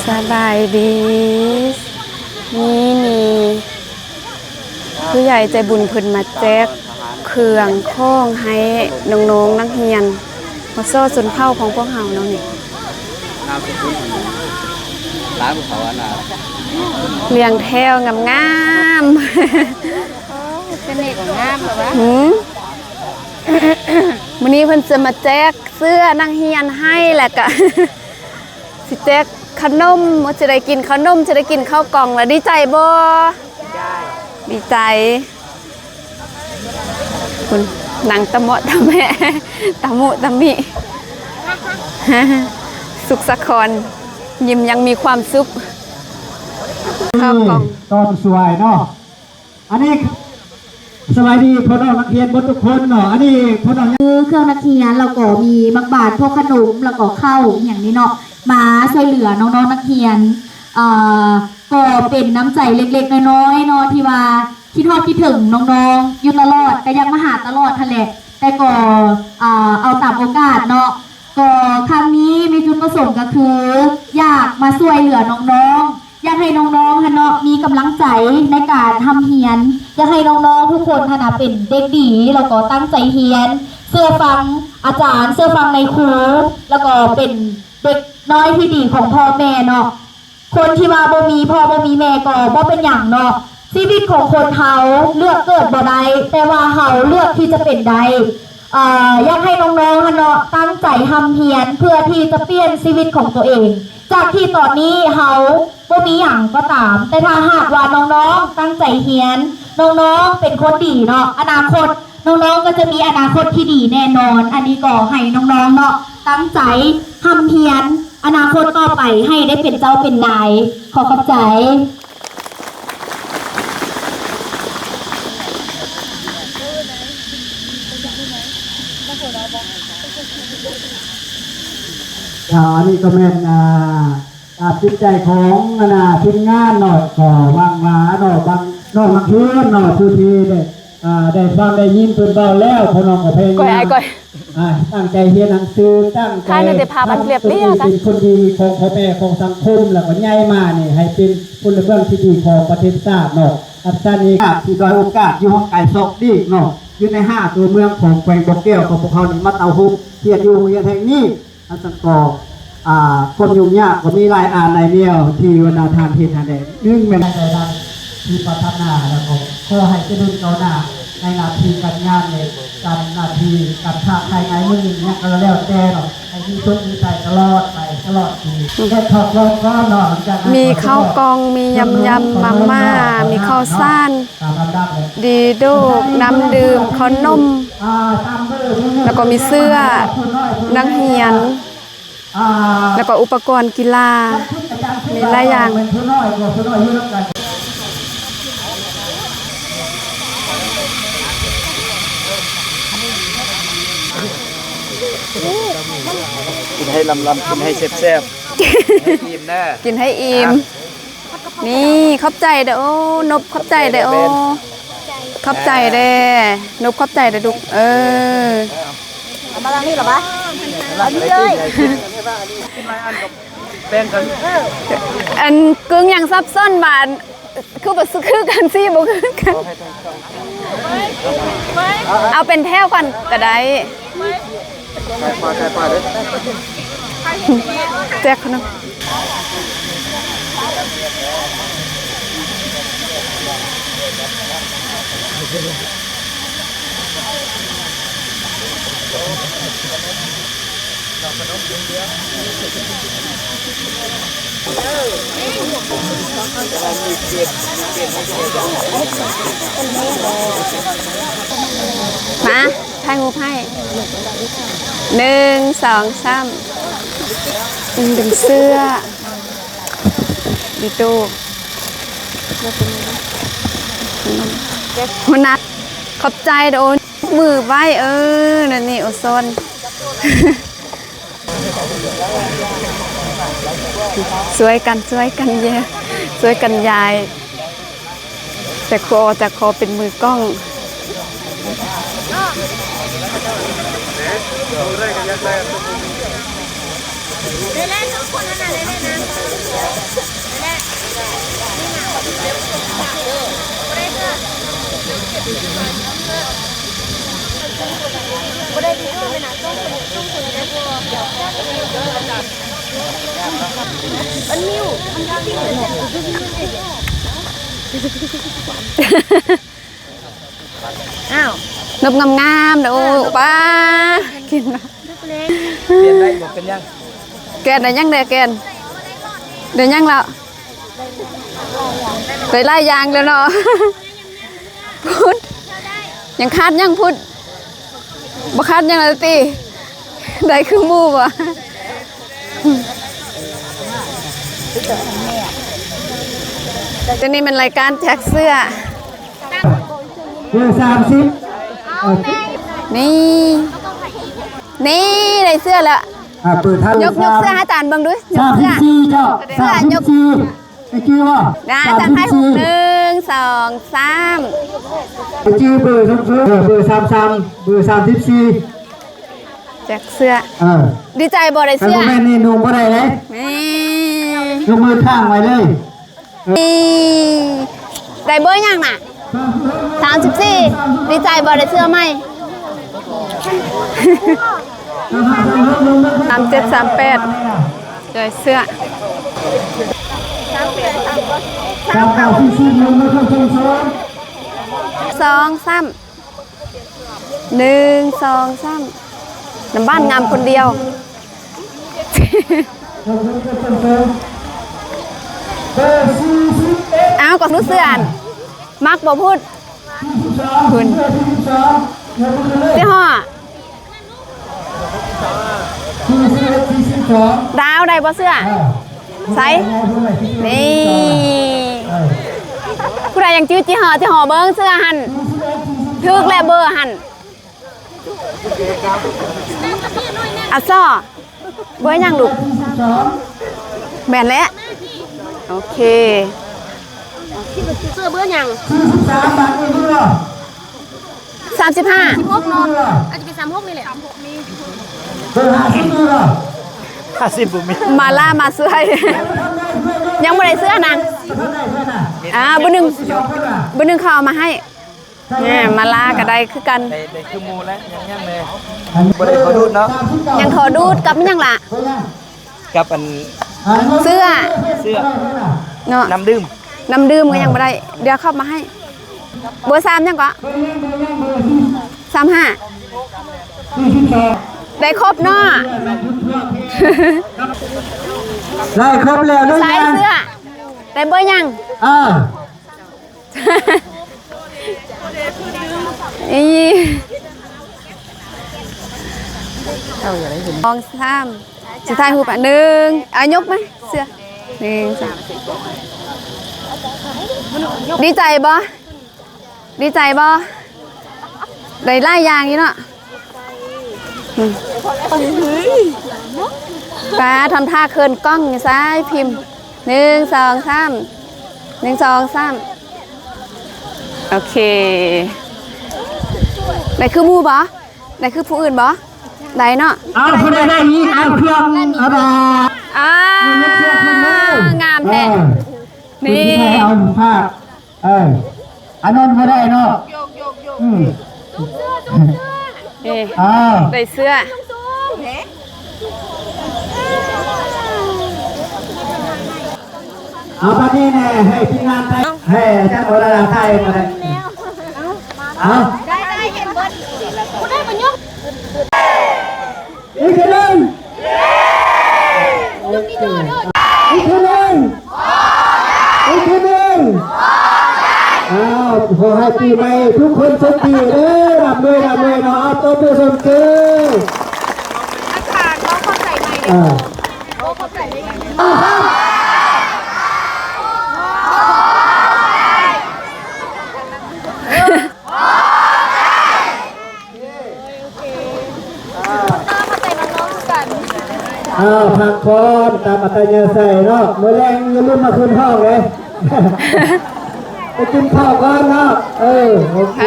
ສະບາຍດີ ມີ ມີຜູ້ໃຫຍ່ໃຈບຸນເພິ່ນມາແຈກເຄື່ອງຂອງໃຫ້ນ້ອງໆນັກຮຽນ ມາຊໍຊົນເຜົ່າຂອງພວກເຮົາເນາະນີ້ ນາມສະກຸນຂອງຫຼານພວກເຂົາ ອັນນ່າ ລຽງແຖວງາມໆ ໂອ້ ເປັນເອກງາມແລ້ວວະ ຫືມ ມື້ນີ້ເພິ່ນຈະມາແຈກເສື້ອນັກຮຽນໃຫ້ ແລ້ວກະ ຊິແຈກຂະໜົມ ວ່າຊິໄດ້ກິນຂະໜົມ ຊິໄດ້ກິນເຂົ້າກ່ອງ ແລ້ວດີໃຈບໍ່? ດີໃຈ ພຸ້ນ ນັ່ງຕະເມາະຕະແມະ ຕະມຸຕະມິ ສຸກສາຄອນ ຍິ້ມຢ່າງມີຄວາມສຸກ ເຂົ້າກ່ອງ ຕອນສວຍເນາະ ອັນນີ້ ສະບາຍດີພໍ່ນ້ອງນັກຮຽນເບິດທຸກຄົນເນາະ ອັນນີ້ພໍ່ນ້ອງ ຄືເຄື່ອງນັກຮຽນ ແລ້ວກໍມີໝາກບານ ພວກຂະໜົມ ແລ້ວກໍເຂົ້າອີ່ຫຍັງນີ້ເນາະ ມາຊ່ວຍເຫຼືອນ້ອງໆນັກຮຽນ ເອີ ກໍເປັນນ້ຳໃຈເລັກໆນ້ອຍໆເນາະ ທີ່ວ່າຄິດຮອດຄິດເຖິງນ້ອງໆຢູ່ຕະຫຼອດ ກໍຢາກມາຫາຕະຫຼອດຫັ້ນແຫຼະ ແຕ່ກໍ ເອີ ເອົາຕາມໂອກາດເນາະ ກໍຄັ້ງນີ້ມີຈຸດປະສົງກໍຄື ຢາກມາຊ່ວຍເຫຼືອນ້ອງໆ ຢາກໃຫ້ນ້ອງໆຫັ້ນເນາະ ມີກຳລັງໃຈໃນການຮ່ຳຮຽນ ຢາກໃຫ້ນ້ອງໆທຸກຄົນຫັ້ນນະ ເປັນເດັກດີ ແລ້ວກໍຕັ້ງໃຈຮຽນ ເຊື່ອຟັງອາຈານ ເຊື່ອຟັງນາຍຄູ ແລ້ວກໍເປັນເດັກນ້ອຍທີ່ດີຂອງພໍ່ແມ່ເນາະ ຄົນທີ່ວ່າບໍ່ມີພໍ່ບໍ່ມີແມ່ກໍບໍ່ເປັນຫຍັງເນາະ ຊີວິດຂອງຄົນເຮົາເລືອກເກີດບໍ່ໄດ້ ແຕ່ວ່າເຮົາເລືອກທີ່ຈະເປັນໄດ້ ເອີ ຢາກໃຫ້ນ້ອງໆຫັ້ນເນາະ ຕັ້ງໃຈຮ່ຳຮຽນ ເພື່ອທີ່ຈະປ່ຽນຊີວິດຂອງຕົວເອງ ຈາກທີ່ຕອນນີ້ເຮົາບໍ່ມີຫຍັງກໍຕາມ ແຕ່ຖ້າຫາກວ່ານ້ອງໆຕັ້ງໃຈຮຽນ ນ້ອງໆເປັນຄົນດີເນາະ ອະນາຄົດນ້ອງໆກໍຈະມີອະນາຄົດທີ່ດີແນ່ນອນ ອັນນີ້ກໍໃຫ້ນ້ອງໆເນາະ ຕັ້ງໃຈຮ່ຳຮຽນ ອະນາຄົດຕໍ່ໄປໃຫ້ໄດ້ເປັນເຈົ້າເປັນນາຍ ຂໍຂອບໃຈ. ອ່າ ອັນນີ້ກໍແມ່ນ ອ່າ ຕາມຈິດໃຈຂອງ ອັນນ່າ ທີມງານເນາະ ກໍຫວັງວ່າເນາະ ບາງ ນ້ອງນັກຮຽນເນາະ ຜູ້ທີ່ໄດ້ ອ່າ ໄດ້ຟັງໄດ້ຍິນເພິ່ນເວົ້າແລ້ວ ພວກນ້ອງກໍພະຍາຍາມ ອ່າ ຕັ້ງໃຈຮຽນໜັງສື ຕັ້ງໃຈທຳຕົນເອງເປັນຄົນດີຂອງພໍ່ແມ່ຂອງສັງຄົມ ແລ້ວກໍໃຫຍ່ມານີ້ໃຫ້ເປັນພົນລະເມືອງທີ່ດີຂອງປະເທດຊາດເນາະ. ອັນຊັ້ນນີ້ທີ່ດ້ອຍໂອກາດຢູ່ຫ່າງໄກສອກຫຼີກເນາະ ຢູ່ໃນຫ້າຕົວເມືອງຂອງແຂວງບໍ່ແກ້ວຂອງພວກເຮົານີ້ ມາເຕົ້າໂຮມຮຽນຢູ່ໂຮງຮຽນແຫ່ງນີ້. ອັນຊັ້ນກໍ ອ່າ ຄວາມຫຍຸ້ງຍາກກໍມີຫຼາຍອັນຫຼາຍແນວທີ່ວ່າທ່ານເຮັດຫັ້ນແຫຼະ ໜຶ່ງແມ່ນໃຈໃດທີ່ປາດຖະໜາ ແລ້ວກໍຂໍໃຫ້ຈະເລີນກ້າວໜ້າໃນໜ້າທີ່ການງານ ໃນການໜ້າທີ່ການຄ້າຂາຍງານມື້ນີ້ຫຍັງກໍແລ້ວແຕ່ເນາະ ໃຫ້ມີໂຊກມີໄຊຕະຫຼອດໄປຕະຫຼອດປີ ແລະ ເຂົ້າກ່ອງເນາະ ມີເຂົ້າກ່ອງ ມີຍຳໆ ມາມ່າ ມີເຂົ້າສານ ດີໂດກ ນ້ຳດື່ມ ເຂົ້າໜົມ ແລ້ວກໍມີເສື້ອນັກຮຽນ ແລ້ວກໍອຸປະກອນກິລາ ມີຫຼາຍຢ່າງ. ກິນໃຫ້ລຳໆ ກິນໃຫ້ແຊບໆ ກິນໃຫ້ອີ່ມເດີ ກິນໃຫ້ອີ່ມ. ນີ້ ຂອບໃຈເດີ ໂອ້ ນົບ ຂອບໃຈເດີ ໂອ້ ຂອບໃຈເດີ ນົບ ຂອບໃຈເດີລູກ ເອີ ເອົາມາທາງນີ້ລະບະ ເອົານີ້ເລີຍ ແບ່ງກັນ ອັນກຶ່ງຫຍັງສັບສົນບາດ ຄືບໍ່ຄືກັນ ສີບໍ່ຄືກັນ ເອົາເປັນແຖວກ່ອນກໍໄດ້ ແຈກຂະໜົມ ມາ ຖ່າຍຮູບໃຫ້ ໜຶ່ງ ສອງ ສາມ ອືມ ເປັນເສື້ອ ອີໂຕ ຫົວໜ້າ ຂອບໃຈເດີ ໂອ້ ມືໄວ້ ເອີ ນັ້ນນີ້ ໂອຊອນ ຊ່ວຍກັນ ຊ່ວຍກັນເຢ ຊ່ວຍກັນຍ້າຍ ແຕ່ຂໍ ແຕ່ຂໍເປັນມືກ້ອງ. ອ້າວ ນົບງາມໆເດີ. ໂອ້ ປ້າ ກິນ ປ່ຽນໄດ້ບໍ່ເປັນຫຍັງ. ແກ່ນໄດ້ຫຍັງແດ່ ແກ່ນໄດ້ຫຍັງລະ? ໄດ້ຫຼາຍຢ່າງແລ້ວເນາະ. ພຸ້ນ ຍັງຂາດຫຍັງພຸ້ນ? ບໍ່ຂາດຫຍັງແລ້ວຕິ? ໄດ້ຄືໝູ່ບໍ່? ຕົວນີ້ແມ່ນລາຍການແຈກເສື້ອ. ເບີສາມສິບ ນີ້ ນີ້ ໄດ້ເສື້ອແລ້ວ. ອ່າ ເປີດທາງ ຍົກ ຍົກເສື້ອໃຫ້ອາຈານເບິ່ງດູ. ຍກເສື້ອ ສາມສິບສີ່ ເຈົ້າ ເສື້ອ ສາມສິບສີ່ ຍກ ໄດ້ຈື່ບໍ່? ນະ ອາຈານຖ່າຍຮູບ ໜຶ່ງ ສອງ ສາມ ໄດ້ຈື່ເບີ ເບີສາມສາມ ເບີສາມສິບສີ່ ແຈກເສື້ອ. ເອີ ດີໃຈບໍ່ໄດ້ເສື້ອ? ບໍ່ແມ່ນນີ້ ນຸ່ງບໍ່ໄດ້ເດ້. ນີ້ ຍົກມືຄ້າງໄວ້ເລີຍ. ນີ້ ໄດ້ເບີຫຍັງນະ? ສາມສິບສີ່ ດີໃຈບໍ່ໄດ້ເສື້ອໃໝ່? ສາມເຈັດ ສາມແປດ ໄດ້ເສື້ອ. ສອງ ສາມ ໜຶ່ງ ສອງ ສາມ ນຳບ້ານງາມຄົນດຽວ. ອ້າວ ກໍລູກເສືອ ອັນ ມັກບໍ່ພຸ້ນ ພຸ້ນ ຊິຮອດ ດາວ ໄດ້ບໍ່ເສື້ອ? ໃສ່ ນີ້ ຜູ້ໃດຍັງຈື່ຈິຫໍ່ ຈິຫໍ່ເບິ່ງເສື້ອຫັ້ນ ຖືກແລ້ວເບີຫັ້ນ. ອັກສອນ ເບີຫຍັງລູກ? ແມ່ນແຫຼະ ໂອເຄ. ເສື້ອເບີຫຍັງ? ສາມສິບຫ້າ ສາມສິບຫົກເນາະ ອາດຈະເປັນສາມສິບຫົກນີ້ແຫຼະ. ເບີຫ້າສິບມີບໍ່? ຫ້າສິບບໍ່ມີ. ມາລາມາຊ່ວຍ ຍັງບໍ່ໄດ້ເສື້ອນາງ. ອ່າ ເບີໜຶ່ງ ເບີໜຶ່ງເຂົາເອົາມາໃຫ້. ແມ່ ມາລາກໍໄດ້ຄືກັນ ໄດ້ ໄດ້ຄືໝູ່ແລ້ວ. ຍັງ ຍັງແດ່ ບໍ່ໄດ້ຂໍດູດເນາະ. ຍັງຂໍດູດກັບຫຍັງລະ? ກັບອັນ ເສື້ອ ເສື້ອເນາະ ນ້ຳດື່ມ ນ້ຳດື່ມກໍຍັງບໍ່ໄດ້ ດຽວເຂົາມາໃຫ້. ເບີສາມຫຍັງເກາະ? ສາມຫ້າ ໄດ້ຄົບເນາະ ໄດ້ຄົບແລ້ວ. ໃສ່ເສື້ອ ໄດ້ເບີຫຍັງ? ເອີ ອີ ສອງ ສາມ ຊິຖ່າຍຮູບ ໜຶ່ງ ອ່ະ ຍົກມາເສື້ອ ໜຶ່ງ ສອງ ດີໃຈບໍ່? ດີໃຈບໍ່? ໄດ້ຫຼາຍຢ່າງຢູ່ເນາະ. ອືມ ປ້າ ທຳທ່າເຂີນກ້ອງຢູ່ ສາຍພິມ. ໜຶ່ງ ສອງ ສາມ ໜຶ່ງ ສອງ ສາມ ໂອເຄ. ໄດ້ຄືໝູ່ບໍ່? ໄດ້ຄືຜູ້ອື່ນບໍ່? ໄດ້ເນາະ. ເອົາ ຜູ້ໃດໄດ້ນີ້ ເອົາເຄື່ອງ ເອົາດອກ ອ່າ ງາມແທ້. ເອີ ນີ້ ເອົາພາບ ເອີ ອານົນບໍ່ໄດ້ເນາະ. ອືມ ເອີ ອ້າວ ໄດ້ເສື້ອ. ເອົາ ບັດນີ້ແນ່ ໃຫ້ທີມງານໄທ ໃຫ້ອາຈານວະລະດາໄທກໍໄດ້. ເອົາ ໄດ້ ໄດ້ ເຫັນເບິດ ຜູ້ໃດມາຍົກ. ອີກເທື່ອໜຶ່ງ ອີກເທື່ອໜຶ່ງ ອີກເທື່ອໜຶ່ງ. ອ້າວ ຂໍໃຫ້ປີໃໝ່ທຸກຄົນໂຊກດີເດີ ລ່ຳລວຍ ລ່ຳລວຍເນາະ. ເອົາ ຕົບມືຊົມຊື່. ອາຈານ ເວົ້າຄວາມໃຈໃໝ່ເດີ ອ່າ ເວົ້າຄວາມໃຈໃໝ່. ອ້າວ ພັກຜ່ອນຕາມອັດຕະຍາໄສເນາະ. ມື້ແລງຢ່າລືມມາຂຶ້ນຫ້ອງເດ້ ໄປກິນເຂົ້າກ່ອນເນາະ. ເອີ ໂອເຄ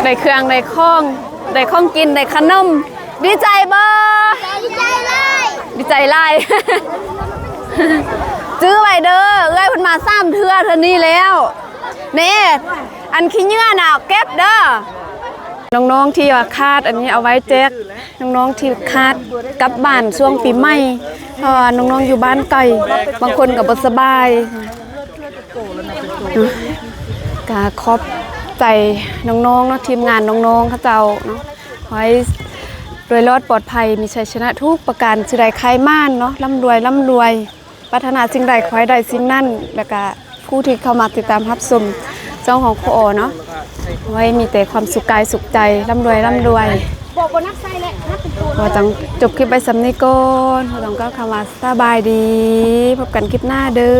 ໄດ້ເຄື່ອງ ໄດ້ຂອງ ໄດ້ຂອງກິນ ໄດ້ຂະໜົມ. ດີໃຈບໍ່? ດີໃຈຫຼາຍ ດີໃຈຫຼາຍ. ຈື່ໄວ້ເດີ ເອື້ອຍເພິ່ນມາສາມເທື່ອ ເທື່ອນີ້ແລ້ວ. ແນ່ ອັນຂີ້ເຫຍື້ອນະເກັບເດີ. ນ້ອງໆທີ່ວ່າຂາດອັນນີ້ເອົາໄວ້ແຈກນ້ອງໆທີ່ຂາດກັບບ້ານຊ່ວງປີໃໝ່ ເພາະວ່ານ້ອງໆຢູ່ບ້ານໄກ ບາງຄົນກໍບໍ່ສະບາຍ. ກະຂອບໃຈນ້ອງໆເນາະ ທີມງານນ້ອງໆເຂົາເຈົ້າເນາະ ຂໍໃຫ້ລວຍລອດປອດໄພ ມີໄຊຊະນະທຸກປະການ ສິ່ງໃດຂາຍໝານເນາະ ລ່ຳລວຍ ລ່ຳລວຍ ປາດຖະໜາສິ່ງໃດຂໍໃຫ້ໄດ້ສິ່ງນັ້ນ ແລ້ວກະຜູ້ທີ່ເຂົ້າມາຕິດຕາມຮັບຊົມຊ່ອງຂອງຄອເນາະ ຂໍໃຫ້ມີແຕ່ຄວາມສຸກກາຍສຸກໃຈ ລ່ຳລວຍ ລ່ຳລວຍ. ບໍ່ ບໍ່ນັບໃສ່ແຫຼະ ນັບເປັນໂຕເລີຍ. ຂໍຕ້ອງຈົບຄລິບໄວ້ສ່ຳນີ້ກ່ອນ ຂໍຕ້ອງກ່າວຄຳວ່າສະບາຍດີ ພົບກັນຄລິບໜ້າເດີ.